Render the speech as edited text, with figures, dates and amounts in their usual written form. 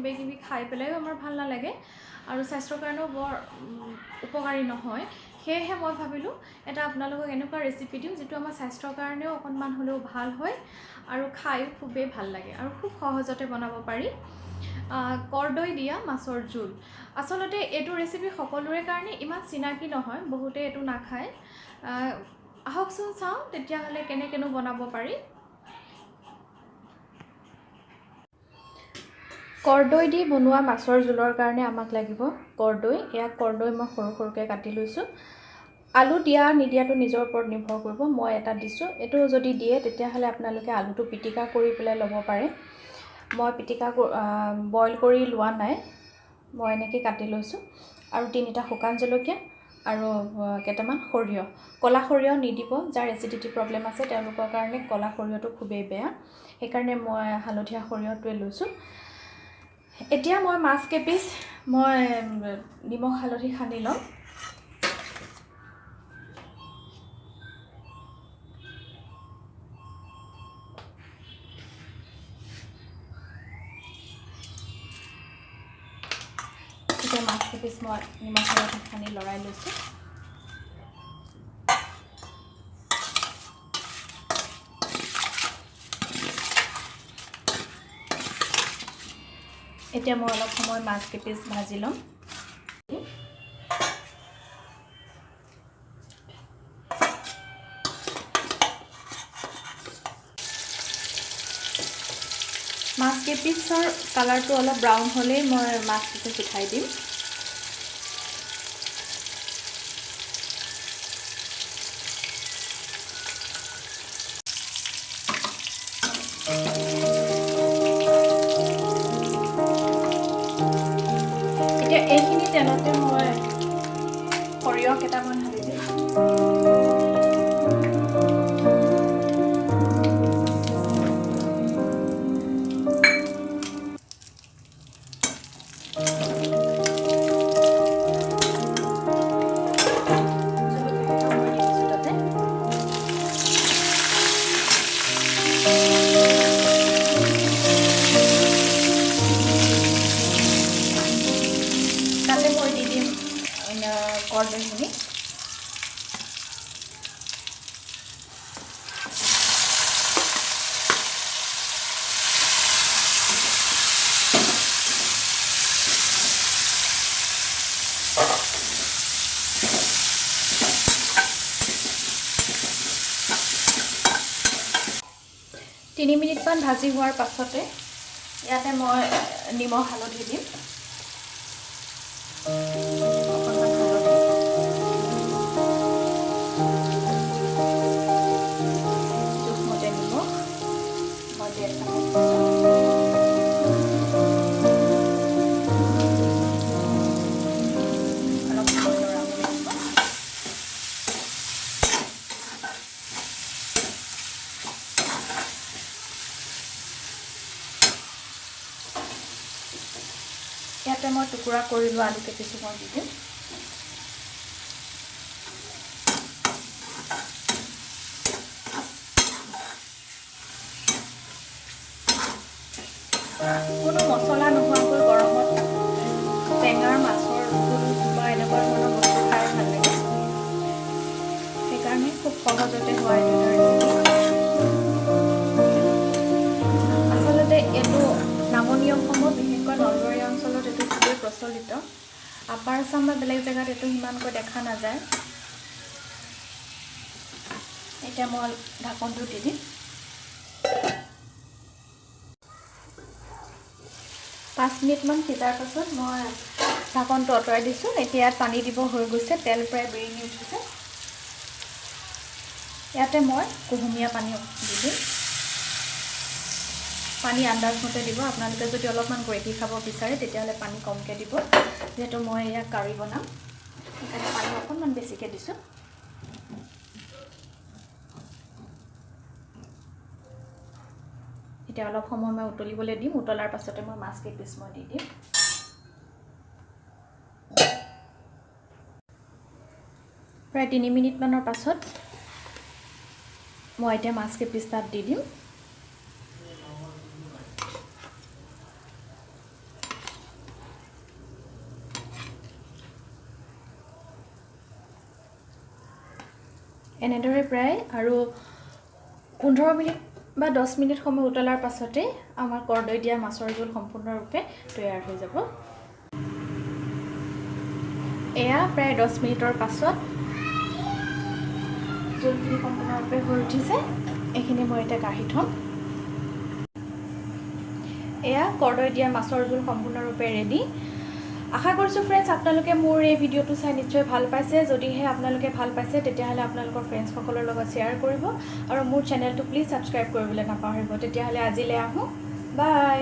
কিবা কিবি খাই পেলাইও আমাৰ ভাল নালাগে আৰু স্বাস্থ্যৰ কাৰণেও বৰ উপকাৰী নহয়। সেয়েহে মই ভাবিলোঁ এটা আপোনালোকক এনেকুৱা ৰেচিপি দিওঁ যিটো আমাৰ স্বাস্থ্যৰ কাৰণেও অকণমান হ'লেও ভাল হয় আৰু খায়ো খুবেই ভাল লাগে আৰু খুব সহজতে বনাব পাৰি। কৰ্দৈ দিয়া মাছৰ জোল। আচলতে এইটো ৰেচিপি সকলোৰে কাৰণে ইমান চিনাকি নহয়, বহুতে এইটো নাখায়। আহকচোন চাওঁ তেতিয়াহ'লে কেনেকৈনো বনাব পাৰি। কৰ্দৈ দি বনোৱা মাছৰ জোলৰ কাৰণে আমাক লাগিব কৰ্দৈ। এয়া কৰ্দৈ মই সৰু সৰুকৈ কাটি লৈছোঁ। আলু দিয়া নিদিয়াটো নিজৰ ওপৰত নিৰ্ভৰ কৰিব, মই এটা দিছোঁ। এইটো যদি দিয়ে তেতিয়াহ'লে আপোনালোকে আলুটো পিটিকা কৰি পেলাই ল'ব পাৰে। মই পিটিকা বইল কৰি লোৱা নাই, মই এনেকৈ কাটি লৈছোঁ। আৰু তিনিটা শুকান জলকীয়া আৰু কেইটামান সৰিয়হ। ক'লা সৰিয়হ নিদিব, যাৰ এচিডিটি প্ৰব্লেম আছে তেওঁলোকৰ কাৰণে ক'লা সৰিয়হটো খুবেই বেয়া, সেইকাৰণে মই হালধীয়া সৰিয়হটোৱে লৈছোঁ। এতিয়া মই মাছ কেইপিচ মই নিমখ হালধি সানি ল'ম। এতিয়া মাছ কেইপিচ মই নিমখ হালধি সানি লৰাই লৈছোঁ। এতিয়া মই অলপ সময় মাছ কেইপিচ ভাজি ল'ম। মাছ কেইপিচৰ কালাৰটো অলপ ব্ৰাউন হ'লেই মই মাছ কেইপিচ উঠাই দিম। এতিয়া এইখিনি তেলতে মই সৰিয়হ কেইটামান ঢালি দিম। তাতে মই দি দিম কৰ্দৈখিনি। তিনি মিনিটমান ভাজি হোৱাৰ পাছতে ইয়াতে মই নিমখ হালধি দিম। অকণমান হালধি, জোখমতে নিমখ, মই 1.5 চামুচ দিছোঁ। অলপ সময় লৰাব লাগিব। ইয়াতে মই টুকুৰা কৰি লোৱা আলু কেইপিচো মই দি দিম। কোনো মছলা নোহোৱাকৈ গৰমত টেঙাৰ মাছৰ জোল বা এনেকুৱা ধৰণৰ বস্তু খাই ভাল লাগে, সেইকাৰণে খুব সহজতে হোৱা এইটো এটা ৰেচিপি। আচলতে এইটো নামনি অসমত, বিশেষকৈ নলবাৰী অঞ্চলত এইটো খুবেই প্ৰচলিত। আপাৰ আছাম বা বেলেগ জেগাত এইটো সিমানকৈ দেখা নাযায়। এতিয়া মই ঢাকনটো দি দিম। 5 মিনিটমান সিজাৰ পাছত মই ঢাকনটো আঁতৰাই দিছোঁ। এতিয়া ইয়াত পানী দিব হৈ গৈছে, তেল প্ৰায় বিৰিঙি উঠিছে। ইয়াতে মই কুহুমীয়া পানী দি দিম। পানী আন্দাজমতে দিব, আপোনালোকে যদি অলপমান গ্ৰেভি খাব বিচাৰে তেতিয়াহ'লে পানী কমকৈ দিব। যিহেতু মই ইয়াক কাৰী বনাম, সেইকাৰণে পানী অকণমান বেছিকৈ দিছোঁ। এতিয়া অলপ সময় মই উতলিবলৈ দিম। উতলাৰ পাছতে মই মাছ কেইপিচ মই দি দিম। প্ৰায় 3 মিনিটমানৰ পাছত মই এতিয়া মাছ কেইপিচ তাত দি দিম। এনেদৰে প্ৰায় আৰু 15 মিনিট বা 10 মিনিট সময় উতলাৰ পাছতেই আমাৰ কৰ্দৈ দিয়া মাছৰ জোল সম্পূৰ্ণৰূপে তৈয়াৰ হৈ যাব। এয়া প্ৰায় 10 মিনিটৰ পাছত জোলখিনি সম্পূৰ্ণৰূপে হৈ উঠিছে। এইখিনি মই এতিয়া কাঢ়ি থ'ম। এয়া কৰ্দৈ দিয়া মাছৰ জোল সম্পূৰ্ণৰূপে ৰেডি। আশা কৰিছোঁ ফ্ৰেণ্ডছ, আপোনালোকে মোৰ এই ভিডিঅ'টো চাই নিশ্চয় ভাল পাইছে। যদিহে আপোনালোকে ভাল পাইছে, তেতিয়াহ'লে আপোনালোকৰ ফ্ৰেণ্ডছসকলৰ লগত শ্বেয়াৰ কৰিব আৰু মোৰ চেনেলটো প্লিজ ছাবস্ক্ৰাইব কৰিবলৈ নাপাহৰিব। তেতিয়াহ'লে আজিলৈ আহোঁ, বাই।